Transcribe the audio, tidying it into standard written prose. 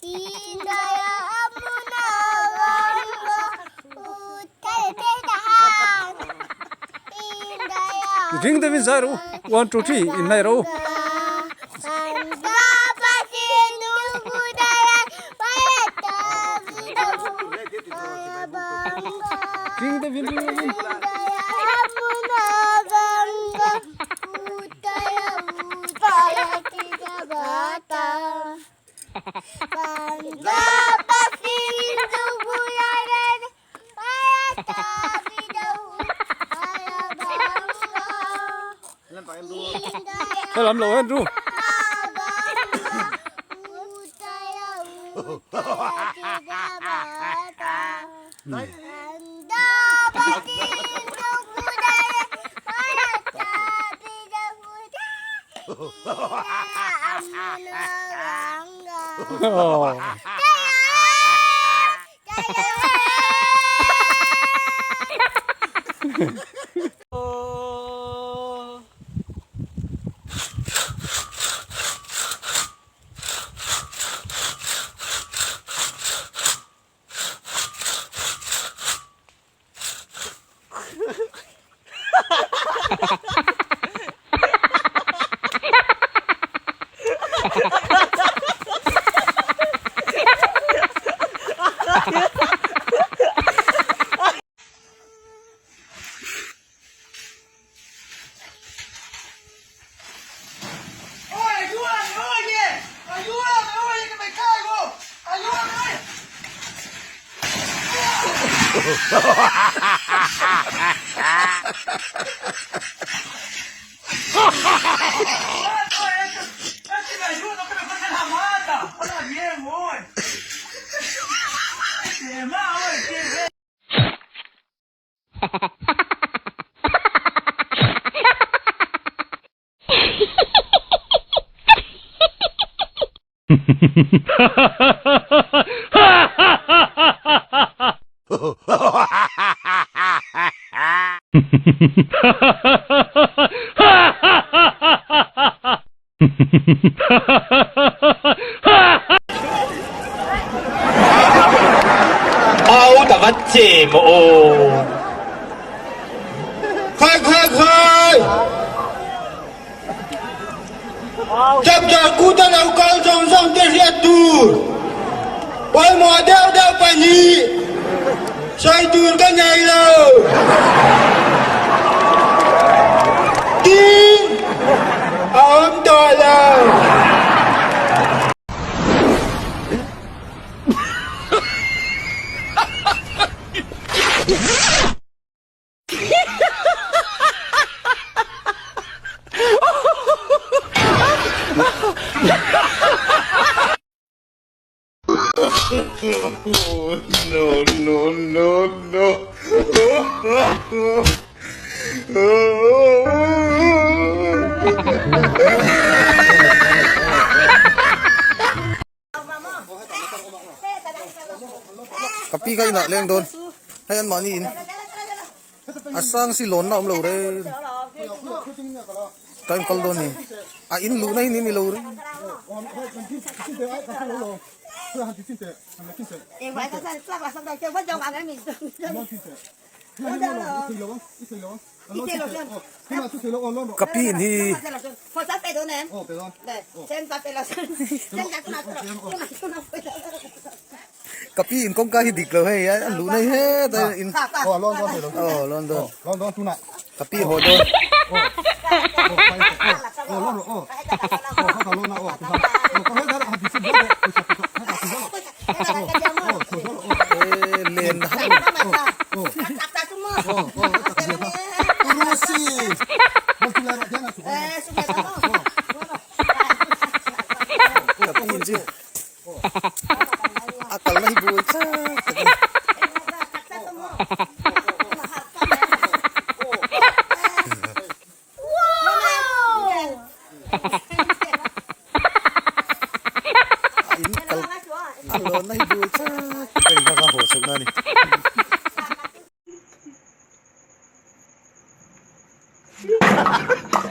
Ring deuhin zai rawh u, one two three inhnaih rawh u. Ring deuhin ring deuhin. Helam lo en ru. Au ta vat che maw aw. Khai khai khai! Chapchar kuta lo kal zawng zawng te hriat tur pawimawh deuh deuh pahnih sawi tur ka nei lo. Tin a awm tawh lo. No, no, no, no. Ka pi kha inah leng dawn hei an mahni in a sang si lawnna awm lo reng time kal dawn ni a in luhna hi ni ni lo reng. Ka pi in hi Ka pi in kawngka hi dik lo hei a luh na hi heta in aw lawn dawn ka pi haw dawn. Len A kalna hi buai chak tak a ni. A in kal a lawnna hi buai chak tak a ni kha kha haw chhohna a ni.